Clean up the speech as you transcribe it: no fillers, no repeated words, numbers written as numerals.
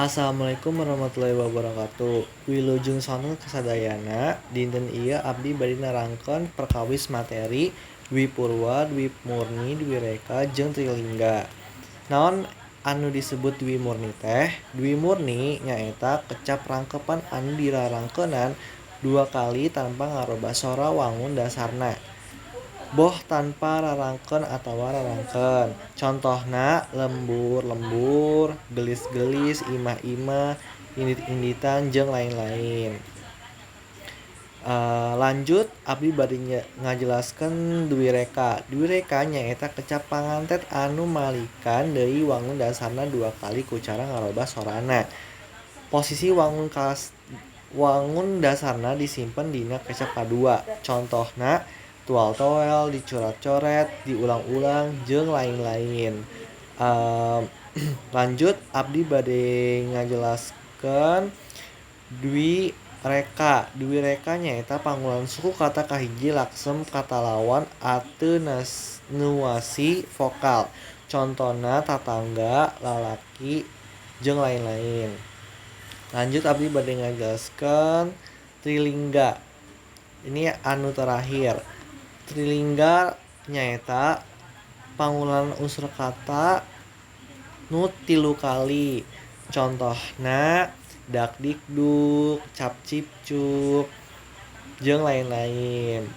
Assalamualaikum warahmatullahi wabarakatuh. Wilujeng sonten kasadayana. Dinten ieu abdi bade nerangkeun perkawis materi Dwi Purwa, Dwi Murni, Dwi Reka jeung Trilingga. Naon anu disebut Dwi Murni teh? Dwi Murni nyaeta kecap rangkepan anu dirarangkenan dua kali tanpa ngarobah sora wangun dasarna, boh tanpa rarangken atawa rarangken. Contohna lembur-lembur, geulis-geulis, imah-imah, indit-inditan jeung lain-lain. Lanjut abdi bade ngajelaskeun Dwi Reka. Dwi Reka nyaeta kecap pangantet anu malikan deui wangun dasarna dua kali ku cara ngarobah sorana. Posisi wangun dasarna disimpen dina kecap kadua. Contohna tual-toel, dicoret-coret, diulang-ulang jeung lain-lain. Lanjut abdi bade ngajelaskeun Dwi Reka. Dwi Reka nyaeta pangulangan suku kata kahiji laksem katalawan atenuasi vokal. Contona tatangga, lalaki jeung lain-lain. Lanjut abdi bade ngajelaskeun Trilingga. Ini anu terakhir. Trilingga nyaeta pangulangan unsur kata nu tilu kali. Contohna dakdikduk, capcipcuk, jeung lain-lain.